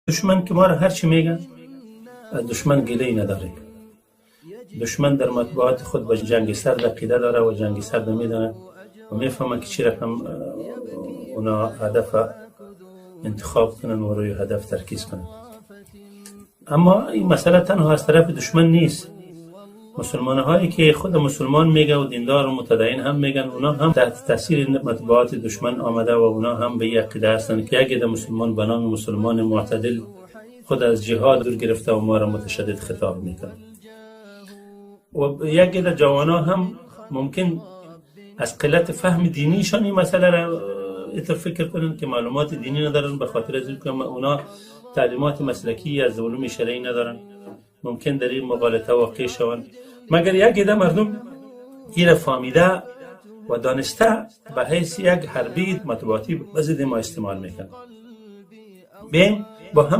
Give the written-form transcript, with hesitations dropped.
دشمن که ما را هر چی میگن، از دشمن گله نداریم. دشمن در مطبوعات خود به جنگ سرد عقیده داره و جنگ سرد میدانه و میفهمه که چی رقم اونا هدف انتخاب کنن و روی هدف ترکیز کنن. اما این مسئله تنها از طرف دشمن نیست. مسلمان هایی که خود مسلمان میگه و دیندار و متدین هم میگن، اونا هم تحت تاثیر مطبوعات دشمن آمده و اونا هم به یک عقیده هستند که یک مسلمان به نام مسلمان معتدل خود از جهاد دور گرفته و ما را متشدد خطاب میکنه. و یک عده جوانا هم ممکن از قلت فهم دینیشان این مسئله را اینطور فکر کنن که معلومات دینی ندارن، به خاطر از اینکه اونا تعلیمات مسلکی از علوم شرعی ندارن، ممکن در این مغالطه واقع شوند. مگر یک عده مردم این فهمیده و دانسته به حیث یک حربه مطبوعاتی به ضد ما استعمال میکنن. بین با هم.